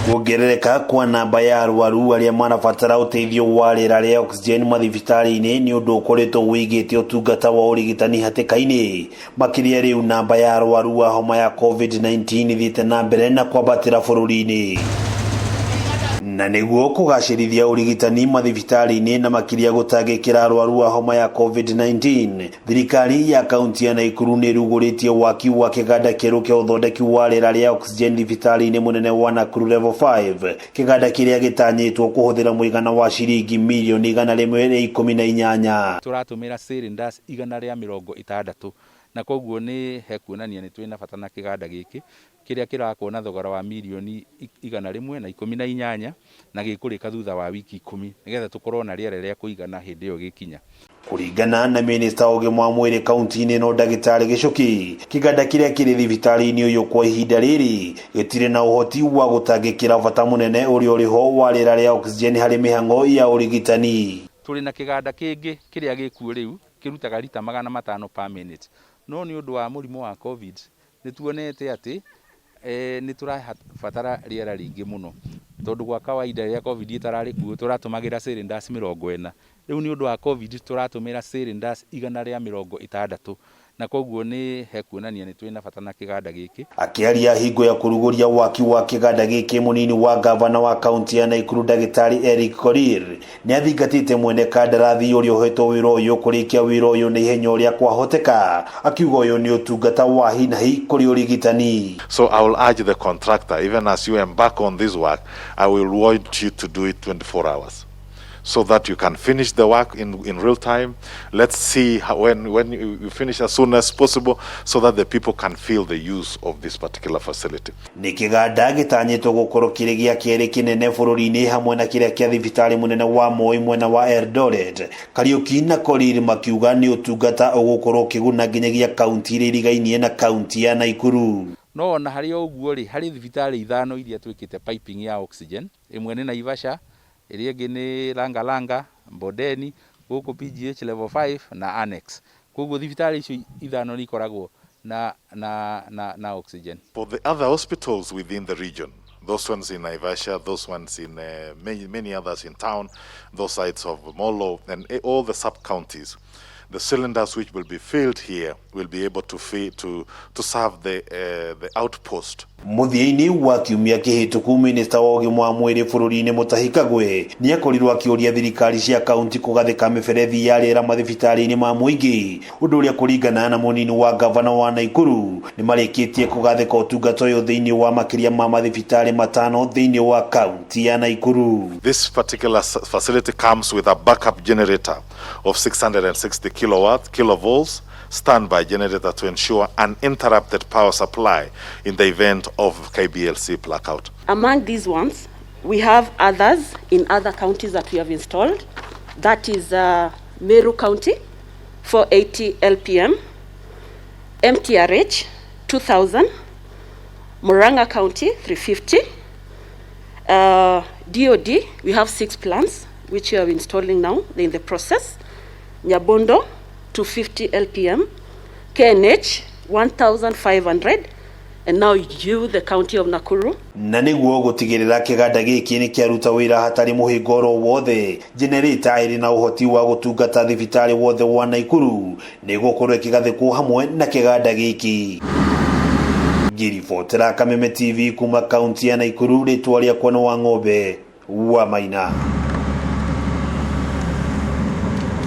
Kuongerereka kwa namba ya arwaru arĩa marabatara ũteithio wa rĩera rĩa oxygen mathibitarĩ-inĩ nĩ ũndũ ũkoretwo wĩigĩte ũtungata wa ũrigitani hatĩka-inĩ. Makĩria rĩu namba ya arwaru a homa ya COVID-19 ĩthiĩte na mbere na kwambatĩra bũrũri-inĩ. Na nĩguo kũgacĩrithia ũrigitani mathibitarĩ-inĩ na makĩria gũtangĩkĩra arwaru a homa ya COVID-19, thirikari ya kaunti ya Naikuru nĩ ĩrugũrĩtie waki wa kĩganda kĩerũ kĩa ũthondeki wa rĩera rĩa oxygen thibitarĩ-inĩ mũnene wa Nakuru Level 5, kĩganda kĩrĩa gĩtanyĩtwo kũhũthĩra mũigana wa ciringi mirioni 118. Tũratũmĩra cylinders 160, na koguo nĩ hekuonania nĩ twĩna bata na kĩganda gĩkĩ kĩrĩa kĩrakwo na thogora wa mirioni 118, na gĩkũrĩka thutha wa wiki 10 nĩgetha tũkorwo na rĩera rĩa kũigana hĩndĩ ĩyo gĩkinya. Kũringana na minista wa ũgima wa mwĩrĩ kaunti-inĩ ĩno ndagĩtarĩ Gĩchũki, kĩganda kĩrĩa kĩrĩ thibitarĩ-inĩ ũyũ kwa ihinda rĩrĩ gĩtirĩ na ũhoti wa gũtangĩkĩra bata mũnene ũrĩa ũrĩ ho wa rĩera rĩa oxygen harĩ mĩhang'o ya ũrigitani. Tũrĩ na kĩganda kĩngĩ kĩrĩa gĩkuo rĩu kĩrutaga rita 500 per minute, no nĩ ũndũ wa mũrimũ wa COVID nĩ tuonete atĩ nĩ tũrabatara rĩera rĩingĩ mũno, tondũ gwa kawaida rĩrĩa COVID ĩtararĩ kuo tũratũmagĩra cylinders 40, rĩu nĩ ũndũ wa COVID tũratũmĩra cylinders 160, na koguo nĩ hekuonania nĩ twĩna bata na kĩganda gĩkĩ. Akĩaria hingo ya kũrugũria waki wa kĩganda gĩkĩ, mũnini wa gavana wa kaunti ya Naikuru ndagĩtarĩ Eric Korir nĩ athingatĩte mwene kandarathi ũrĩa ũhetwo wĩra ũyũ kũrĩkia wĩra ũyũ na ihenya ũrĩa kwahoteka, akiuga ũyũ nĩ ũtungata wa hi na hi kũrĩ ũrigitani. So I will urge the contractor, even as you embark on this work, I will want you to do it 24 hours so that you can finish the work in real time. Let's see how, when you finish as soon as possible so that the people can feel the use of this particular facility. Nĩ kĩganda gĩtanyĩtwo gũkorwo kĩrĩ gĩa kerĩ kĩnene bũrũri-inĩ hamwe na kĩrĩa kĩa thibitarĩ mũnene wa Moi mwena wa Eldoret. Kariuki na Korir makiuga nĩ ũtungata ũgũkorwo ũkĩguna nginyagia kaunti iria irigainie na kaunti ya Naikuru. No ona harĩ o ũguo rĩ, harĩ thibitarĩ 5 iria twĩkĩte piping ya oxygen, ĩmwe nĩ Naivasha, ĩrĩa ĩngĩ nĩ Langalanga, Mbondeni, gũkũ PGH Level 5 na Annex. Koguo thibitarĩ icio 5 nĩ ikoragwo na oxygen. For the other hospitals within the region, those ones in Naivasha, those ones in many, many others in town, those sides of Molo, and all the sub-counties, the cylinders which will be filled here will be able to feed, to serve the outpost. Mũthia-inĩ wa kiumia kĩhĩtũku, minista wa ũgima wa mwĩrĩ bũrũri-inĩ Mutahi Kagwe nĩ akorirwo akĩũria thirikari cia kaunti kũgathĩka mĩberethi ya rĩera mathibitarĩ-inĩ ma mũingĩ, ũndũ ũrĩa kũringana na mũnini wa gavana wa Naikuru nĩ marĩkĩtie kũgathĩka ũtungata ũyũ thĩinĩ wa makĩria ma mathibitarĩ 5 thĩinĩ wa kaunti ya Naikuru. This particular facility comes with a backup generator of 660 kilowatt, kilovolts, standby generator to ensure uninterrupted power supply in the event of KPLC blackout. Among these ones, we have others in other counties that we have installed. That is Meru County, 480 LPM, MTRH, 2000, Murang'a County, 350, DOD, we have 6 plants which we are installing now, they're in the process. Nyabondo, 250 LPM, KNH, 1500, and now you, the county of Nakuru. Na nĩguo gũtigĩrĩra kĩganda gĩkĩ nĩ kĩaruta wĩra hatarĩ mũhĩnga oro wothe, generator ĩrĩ na ũhoti wa gũtungata thibitarĩ wothe wa Naikuru nĩ gũkorwo ĩkĩgathĩkwo hamwe na kĩganda gĩkĩ. Ngĩribotera Kameme TV kuma kaunti ya Naikuru, rĩtwa rĩakwa nĩ Wang'ombe wa Maina.